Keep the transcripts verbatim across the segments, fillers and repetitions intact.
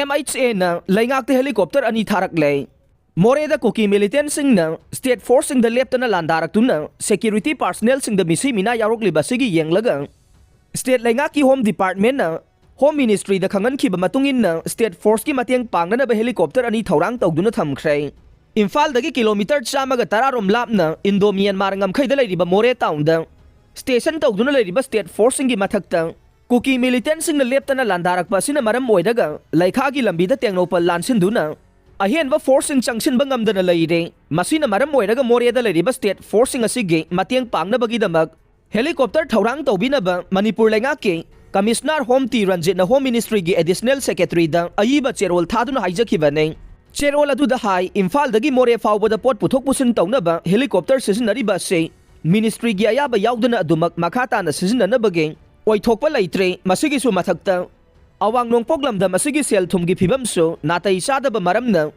M H ꯑꯦꯅ ꯂꯩꯉꯥꯛꯇ helicopter ꯑꯅꯤ ꯊꯥꯔꯛꯂꯦ꯫ ꯃꯣꯔꯦꯗ ꯀꯨꯀꯤ militantꯁꯤꯡꯅ state forceꯁꯤꯡꯗ ꯂꯦꯞꯇꯅ ꯂꯥꯟꯗꯥꯔꯛꯇꯨꯅ security personnelꯁꯤꯡꯗ ꯃꯤꯁꯤ ꯃꯤꯅꯥ ꯌꯥꯎꯔꯛꯂꯤꯕ ꯑꯁꯤꯒꯤ ꯌꯦꯡꯂꯒ state ꯂꯩꯉꯥꯛꯀꯤ Home Departmentꯅ Home Ministryꯗ ꯈꯪꯍꯟꯈꯤꯕ ꯃꯇꯨꯡ ꯏꯟꯅ state forceꯀꯤ ꯃꯇꯦꯡ ꯄꯥꯡꯅꯅꯕ helicopter ꯑꯅꯤ ꯊꯧꯔꯥꯡ ꯇꯧꯗꯨꯅ ꯊꯝꯈ꯭ꯔꯦ꯫ ꯏꯝꯐꯥꯜꯗꯒꯤ ꯀꯤꯂꯣꯃꯤꯇꯔ ꯆꯥꯝꯃꯒ ꯇꯔꯥ ꯔꯣꯝ ꯂꯥꯞꯅ Indo Myanmar ꯉꯝꯈꯩꯗ ꯂꯩꯔꯤꯕ ꯃꯣꯔꯦ townꯗ station ꯇꯧꯗꯨꯅ ꯂꯩꯔꯤꯕ state forceꯁꯤꯡꯒꯤ ꯃꯊꯛꯇ ꯀꯨꯀꯤ militantꯁꯤꯡꯅ ꯂꯦꯞꯇꯅ ꯂꯥꯟꯗꯥꯔꯛꯄ ꯑꯁꯤꯅ ꯃꯔꯝ ꯑꯣꯏꯔꯒ ꯂꯩꯈꯥꯒꯤ ꯂꯝꯕꯤꯗ ꯇꯦꯡꯅꯧꯄꯜ ꯂꯥꯟꯁꯤꯟꯗꯨꯅ ꯑꯍꯦꯟꯕ forceꯁꯤꯡ ꯆꯪꯁꯤꯟꯕ ꯉꯝꯗꯅ ꯂꯩꯔꯦ꯫ ꯃꯁꯤꯅ ꯃꯔꯝ ꯑꯣꯏꯔꯒ ꯃꯣꯔꯦꯗ ꯂꯩꯔꯤꯕ state forceꯁꯤꯡ ꯑꯁꯤꯒꯤ ꯃꯇꯦꯡ ꯄꯥꯡꯅꯕꯒꯤꯗꯃꯛ helicopter ꯊꯧꯔꯥꯡ ꯇꯧꯕꯤꯅꯕ ꯃꯅꯤꯄꯨꯔ ꯂꯩꯉꯥꯛꯀꯤ Commissioner Home ꯇꯤ ꯔꯟꯖꯤꯠꯅ Home Ministryꯒꯤ Additional Secretaryꯗ ꯑꯏꯕ ꯆꯦꯔꯣꯜ ꯊꯥꯗꯨꯅ ꯍꯥꯏꯖꯈꯤꯕꯅꯤ꯫ ꯆꯦꯔꯣꯜ ꯑꯗꯨꯗ ꯍꯥꯏ, ꯏꯝꯐꯥꯜꯗꯒꯤ ꯃꯣꯔꯦ ꯐꯥꯎꯕꯗ ꯄꯣꯠ ꯄꯨꯊꯣꯛ ꯄꯨꯁꯤꯟ ꯇꯧꯅꯕ helicopter ꯁꯤꯖꯤꯟꯅꯔꯤꯕ ꯑꯁꯤ ministryꯒꯤ ꯑꯌꯥꯕ ꯌꯥꯎꯗꯅ ꯑꯗꯨꯃꯛ ꯃꯈꯥ ꯇꯥꯅ ꯁꯤꯖꯤꯟꯅꯅꯕꯒꯤ ꯑꯣꯏꯊꯣꯛꯄ ꯂꯩꯇ꯭ꯔꯦ꯫ ꯃꯁꯤꯒꯤꯁꯨ ꯃꯊꯛꯇ ꯑꯋꯥꯡ ꯅꯣꯡꯄꯣꯛ ꯂꯝꯗꯝ ꯑꯁꯤꯒꯤ ꯁꯦꯜ ꯊꯨꯝꯒꯤ ꯐꯤꯕꯝꯁꯨ ꯅꯥꯇꯩ ꯆꯥꯗꯕ ꯃꯔꯝꯅ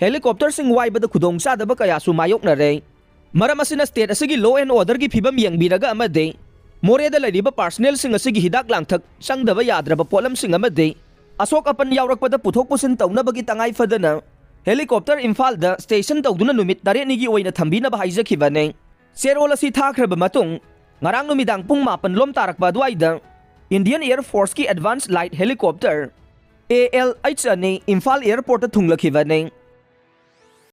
helicopterꯁꯤꯡ ꯋꯥꯏꯕꯗ ꯈꯨꯗꯣꯡꯆꯥꯗꯕ ꯀꯌꯥꯁꯨ ꯃꯥꯌꯣꯛꯅꯔꯦ꯫ ꯃꯔꯝ ꯑꯁꯤꯅ state ꯑꯁꯤꯒꯤ law and orderꯒꯤ ꯐꯤꯕꯝ ꯌꯦꯡꯕꯤꯔꯒ ꯑꯃꯗꯤ ꯃꯣꯔꯦꯗ ꯂꯩꯔꯤꯕ personnelꯁꯤꯡ ꯑꯁꯤꯒꯤ ꯍꯤꯗꯥꯛ ꯂꯥꯡꯊꯛ, ꯆꯪꯗꯕ ꯌꯥꯗ꯭ꯔꯕ ꯄꯣꯠꯂꯝꯁꯤꯡ ꯑꯃꯗꯤ ꯑꯁꯣꯛ ꯑꯄꯟ ꯌꯥꯎꯔꯛꯄꯗ ꯄꯨꯊꯣꯛ ꯄꯨꯁꯤꯟ ꯇꯧꯅꯕꯒꯤ ꯇꯉꯥꯏ ꯐꯗꯅ helicopter ꯏꯝꯐꯥꯜꯗ station ꯇꯧꯗꯨꯅ ꯅꯨꯃꯤꯠ ꯇꯔꯦꯠꯅꯤꯒꯤ ꯑꯣꯏꯅ ꯊꯝꯕꯤꯅꯕ ꯍꯥꯏꯖꯈꯤꯕꯅꯤ꯫ ꯆꯦꯔꯣꯜ ꯑꯁꯤ ꯊꯥꯈ꯭ꯔꯕ ꯃꯇꯨꯡ ꯉꯔꯥꯡ ꯅꯨꯃꯤꯗꯥꯡ ꯄꯨꯡ ꯃꯥꯄꯟ ꯂꯣꯝ ꯇꯥꯔꯛꯄ ꯑꯗꯨꯋꯥꯏꯗ Indian Air Forceꯀꯤ Advanced Light Helicopter, A L H ꯑꯅꯤ ꯏꯝꯐꯥꯜ airportꯇ ꯊꯨꯡꯂꯈꯤꯕꯅꯤ꯫